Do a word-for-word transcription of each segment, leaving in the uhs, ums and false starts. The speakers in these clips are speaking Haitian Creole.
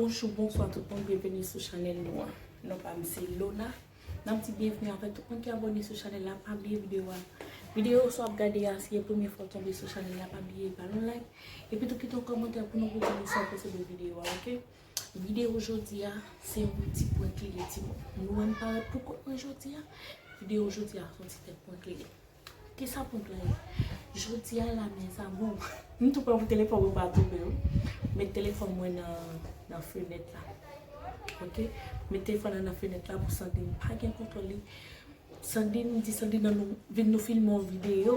Bonjou, bonswa tout moun, byenveni sou chanèl nou an. Non pa m se Lona. N ap di byenveni avèk tout moun ki abòne sou chanèl la. Pa bliye videyo a. Videyo sa w ap gade a, si e premye fwa w tonbe sou chanèl la, pa bliye ba nou like. Epi tou kite yon kòmantè pou nou pou di nou sa w panse de videyo a, oke? Videyo jodi a, se yon ti prank li ye, timoun. Nou wè m parèt pou kont mwen jodi a. Videyo jodi a, se yon ti tèt prank li ye. Kisa prank la ye? Jodi a la, mes amours, m tou pran pou telefòn mwen pa tonbe, wi. Met telefòn mwen nan, nan fenèt la. Oke? Met telefòn nan nan fenèt la pou Sandrine pa gen kontwòl li. Sandrine, m di Sandrine, ann nou vin nou filme yon videyo.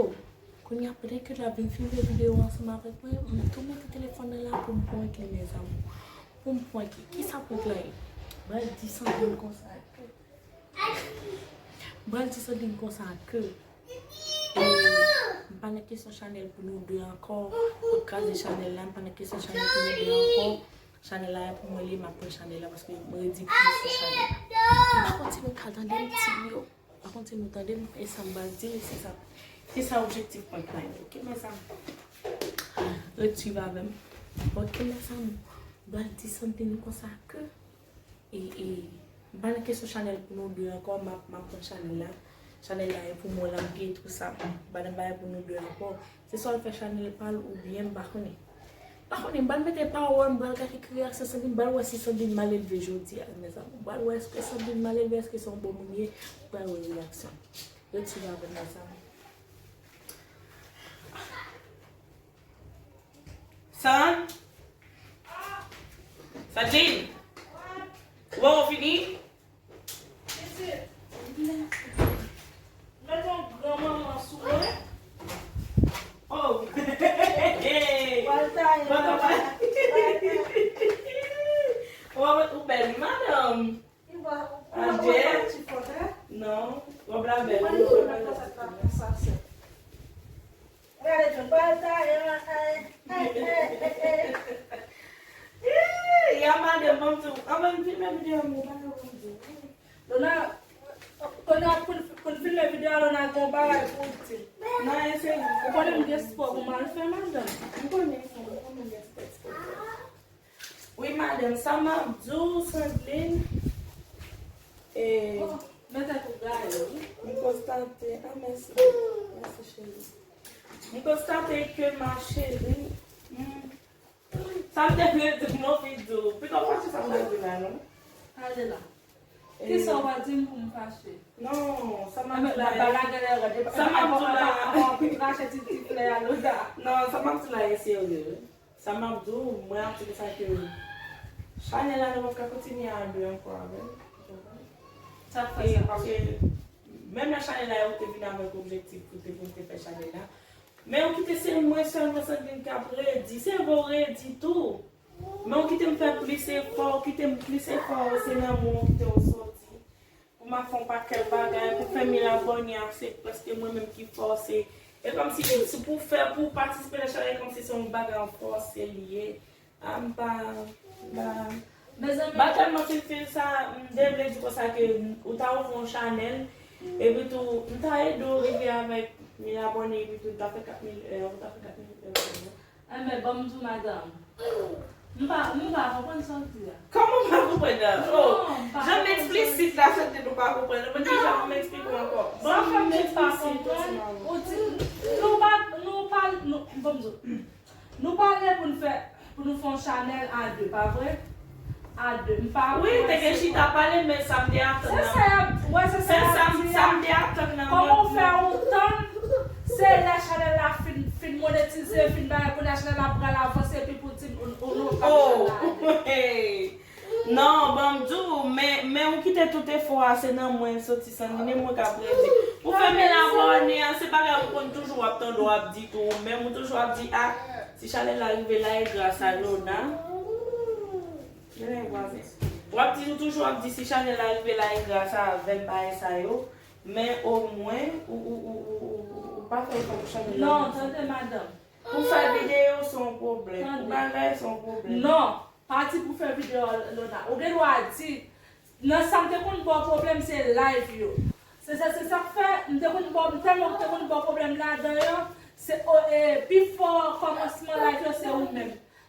Kounye a, pandan ke l ap vin filme videyo ansanm avèk mwen, m tou mete telefòn nan la pou m prank li, mes amours. Pou m prank li. Kisa prank la ye? M pral di Sandrine konsa. M pral di Sandrine konsa ke, e, m pa nan kesyon chanèl pou nou de ankò. M ap kraze chanèl la, m pa nan kesyon chanèl pou nou de ankò. Chanèl la e pou mwen li, m ap pran chanèl la paske m redi plis sou chanèl la. Pa kontinye ka tande m, ti yo. Pa kontinye tande m, e sa m pral di, se sa. Se sa objektif prank la ye, oke, mes amours? Ret swiv avè m. Oke, mes amours. M pral di Sandrine konsa ke E, e, m pa nan kesyon chanèl pou nou de ankò, m ap, m ap pran chanèl la. Chanèl la e pou mwen, l ap gen tou sa. M pa nan bagay pou nou de ankò. Se swa l fè chanèl pa l oubyen m pa konnen. M pa konnen, m pral mete pawòl, m pral gade ki reyaksyon Sandrine, m pral wè si Sandrine malelve jodi a, mes amours. M pral wè èske Sandrine malelve, èske se yon bon moun ye, m pral wè reyaksyon. Ret swiv avè m, mes amours. Sand? Sandrine? Ou pa fini? Met yon gran manman sou mwen. Oh! Pral taye. Pral taye. Ou bèl, wi, madanm. Ou pa, ou pa, ou pa ti fòt, hein? Non, wòb la bèl. Mwen, mwen, mwen, mwen, mwen, mwen, mwen. Gade John, pa al taye, pa al taye. Ih, ya madanm, ban m di w. Anvan n filme videyo a, mwen pa ka ban m di w. Lona, kounye a pou n, pou n filme videyo a, Lona gen yon bagay pou w di. Non, e serye. Ou konnen m gen spò pou m al fè, madanm. M konnen sa, m konnen m gen spò, spò. Wi, madanm, sa m ap di w, Sandrine, e, oh, mete pou gaye, wi. M konstate, ah, mèsi, mèsi, cheri. M konstate ke ma chérie, hmm, sa m te vle di w, m anvi di w. Pito fache sa m ta di la, non? Ale la. E, kisa w va di m pou m fache? Non, sa m ap di la, sa m ap di la, non, sa m ap di la e serye. Sa m ap di w, mwen ap di konsa ke chanèl la, nou p ap ka kontinye a de ankò avè l. Sa k fè sa? E paske menm lè chanèl la, ou te vin avèk objektif pou te, pou te fè chanèl la. Men ou kite se mwen sèlman Sandrine k ap redi. Se vre ou redi tou. Men ou kite m fè plis efò, ou kite m plis efò, se nan mwen ou kite w soti. Pou m ap fè yon pakèt bagay, pou fè mil abòne a, se prèske mwen menm ki fòse. E kòmsi se pou fè, pou w patisipe nan chanèl, kòmsi se yon bagay an fòse li ye. A, m pa, m pa, m pa tèlman fin fil sa, m te vle di konsa ke ou ta ouvri yon chanèl, epi tou, m ta ede w rive avèk mil abòne, epi tou, ou ta fè kat mil, eh, ou ta fè kat mil, eh, Enben, ban m di w, madanm. M pa, m pa konprann sa w di a. Kòman w pa konprann nan? Oh, non, m pa konprann sa w di a. Jan m eksplisit la, se te nou pa konprann. Mwen di jan m eksplike w ankò. Sa fè m di m pa konprann. Ou di, nou pa, nou pa, nou, ban m di w. Nou pale pou n fè, pou nou fè yon chanèl a de, pa vre? A de, m pa wè. Wi, te gen chita pale, men sa m te atann nan. Se sa, wè, se sa, sa m te atann nan. Kòman w fè ou tann, se lè chanèl la fin, fin monetize, fin bagay, kounye a chanèl la pral avanse, epi pou di m, ou, ou, ou, oh, hey. Non, ban m di w, men, men ou kite tout efò a, se nan mwen l soti, Sandrine, mwen k ap redi. Ou fè mil abòne a, se bagay ou konn toujou w ap tande w ap di tou, ou menm ou toujou ap di, a, si chanèl la rive la, e gras a Lona. Mennen vwazen. W ap di, ou toujou ap di si chanèl la rive la e gras avè m bagay sa yo, men omwen ou, ou, ou pa fè efò pou chanèl la. Non, tande madanm. Pou fè videyo se yon pwoblèm. Pou bagay se yon pwoblèm. Non, pa di pou fè videyo, Lona. Ou gen dwa di, nan sa m te konn ba w pwoblèm se live yo. Se sa, se sa k fè m te konn ba w, m tèlman te konn ba w pwoblèm ladan yo, se, o, e, pi fò kòmansman live yo se ou menm.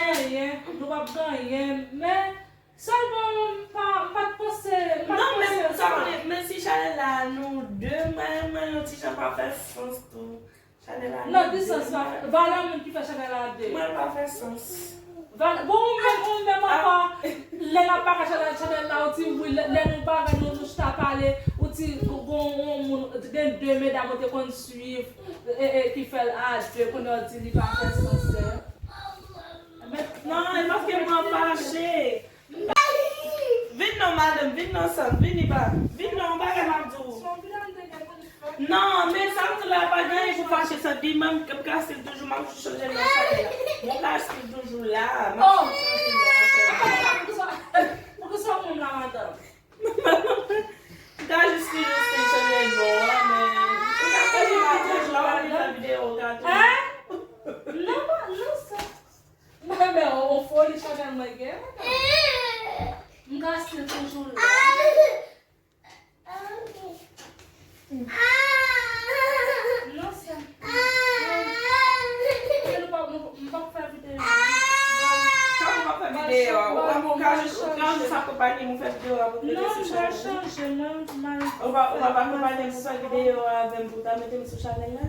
anyen, nou p ap gen anyen, men sèlman m pa, m pa t panse, m pa t Non, men panse sa sa. Konnen, men si chanèl la nou de, mwen, mwen, yon ti jan pa fè sans tou. Chanèl la Nan ki sans la? Valè moun ki fè chanèl la de. Mwen pa fè sans. Valè, bon, ou menm, ou menm ankò, lè n ap pale chanèl, chanèl la, ou di wi, lè, lè nou pale, nou, nou chita pale, ou di gon yon moun, gen de medam ou te konn swiv, e, e, ki fè l a de, kounye a ou di li pa fè sans. Men, Non, e paske mwen fache. Vin non, madanm, vin non, sant, vin iba. Vin non, yon bagay m ap di w. Non, men sa m di la pa gen anyen pou fache, sant, di m, m ka stil toujou, m ap chanje non sa la. Mwen ka stil toujou la, m ap chanje non sa. Poukisa w konn la, madanm? Sa chanje, mwen, mwen. Ou pa, ou pa, pa akonpaye m sou videyo a avè m pou w ta mete m sou chanèl la?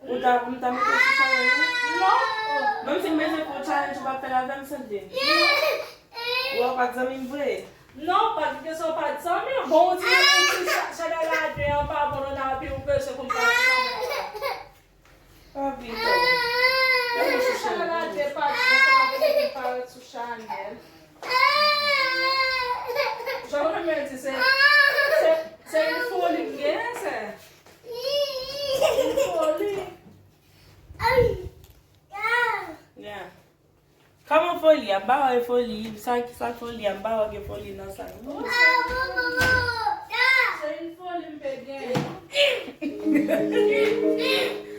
Ou ta, m ta mete w sou chanèl la? Non. Menm si m bezwen fè yon challenge, ou p ap fè l avè m, Sandrine? Ou pa t zanmi m vre? Non, pa t kesyon pa t zanmi. Bon, ou di menm si cha-, chanèl la de an pa bon, non, epi ou bezwen pou m ta sou chanèl la. Pa vin, pa vin. Lè mwen chèche chanèl la de pa t bon, kòman pou li parèt sou chanèl? Jan ou menm di, se, se, se yon foli m genyen, se. Yon foli. Yeah. Kòman foli a? M pa wè foli. Sa ki sa foli a? M pa wè gen foli nan sa. Se yon foli m te gen.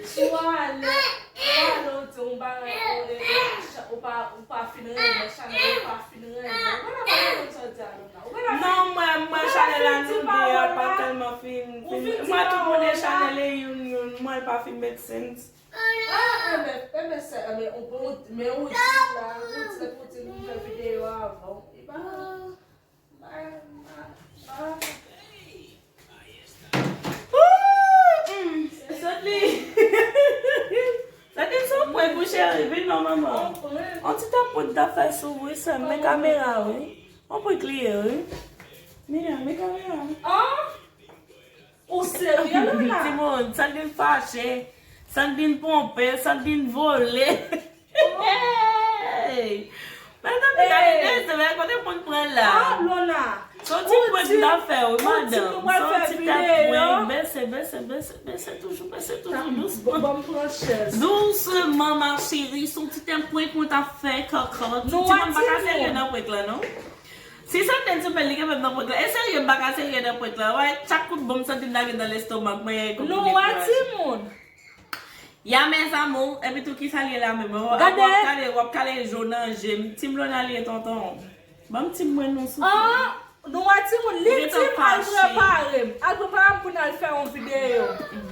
Si w ale, w ale, w di yon bagay, ou, e, e, cha-, ou pa, ou pa fin renmen chanèl, ou pa fin renmen. Ou genlè pa konn sa w di a, Lona. Ou genlè pa. Non, mwen, mwen, chanèl la nou de a pa tèlman fin, fin. Mwen, tout moun e chanèl e youn, youn. Mwen, l pa fin make sense. Ah, enben, enben, sè, enben, ou, ou, men ou di la, ou di, ou di nou fè videyo avan. E pa, pa, pa, pa. Ooh, mm, sot li. Sot li sou prank wi, cheri, vin non, manman. On ti tap prank ta fè sou wi, sè, men kamera wi. On prank li ye wi. Mira, men kamera. Ah! Ou serye, Lona? Timoun, Sandrine fache, Sandrine ponpe, Sandrine vole. Hey! Madanm, li ta vin dezè, men kote moun pran la? Ah, Lona. Se yon ti prank m ta fè, wi, madanm. Se yon ti tèt prank. Bese, bese, bese, bese toujou, bese toujou, dousman. Dousman, ma chérie, se yon ti tèt prank mwen ta fè, kankan. Timoun pa ka serye nan prank la, non? Si Sandrine sou pè, li gen menm nan prank la. E serye, m pa ka serye nan prank la. Wè, chak kout bonm Sandrine lage nan lestomak mwen, e konprann. Nou wè timoun. Ya, mes amours, epi tou ki sa l ye la menm? W ap, w ap kale, w ap kale jo nan je m. Team Lona l ye, tonton. Ban m team mwen non, souple. Ah, nou wè timoun, li di m al prepare m. Al prepare m pou n al fè yon videyo.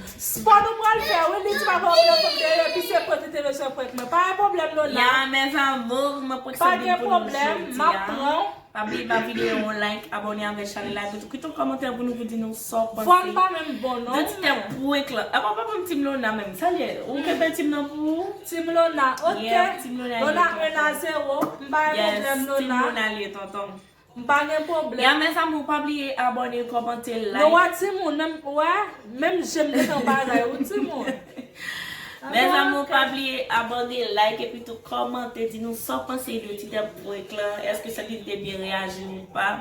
Spò nou pral fè, wi, li di m al prepare yon videyo, epi se prank li te bezwen prank mwen. Pa gen pwoblèm, Lona. Ya, mes amours, mwen prank Sandrine pou nou jodi a. Pa gen pwoblèm, m ap pran w. Pa bliye ba videyo yon like, abòne avèk chanèl la, epi tou kite yon kòmantè pou nou, pou di nou sa w panse. Fò m pa menm bon, non. De ti tèt prank la. Apa pa menm Team Lona menm. Sa l ye? Ou kenbe team nan pou ou? Team Lona, ok. Yeah, Team Lona. Lona un à zéro. M pa gen pwoblèm, Lona. Yes, Team Lona l ye, tonton. M pa gen pwoblèm. Ya, mes amours, pa bliye abòne, kòmante, like. Nou wè timoun, menm, wè, menm je m gentan bagay, wi, timoun. Mes amours, pa bliye abòne, like, epi tou kòmante, di nou sa w panse de ti tèt prank la. Èske Sandrine te byen reyaji ou pa?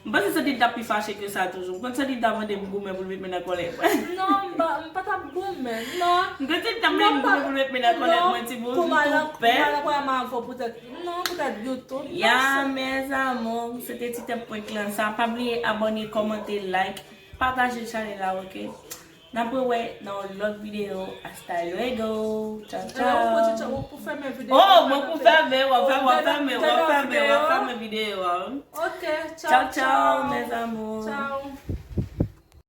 M panse Sandrine t ap pi fache ke sa toujou. M konn Sandrine t ap mande m goumen pou l met men nan kòlèt mwen. Non, m pa, m pa t ap goumen, non. M konn Sandrine t ap mande m goumen pou l met men nan kòlèt mwen, timoun. Pou m al, pou m al anpranm avè w poutèt, non, poutèt YouTube. Ya, mes amours, se te ti tèt prank lan sa. Pa bliye abòne, kòmante, like, pataje chanèl la, ok? N ap rewè nan yon lòt videyo. Hasta luego. Tchaw, tchaw. Ou pou fèmen videyo. Oh, mwen pou fèmen, w ap fèmen, w ap fèmen, w ap fèmen videyo a. Ok, tchaw, tchaw, mes amours.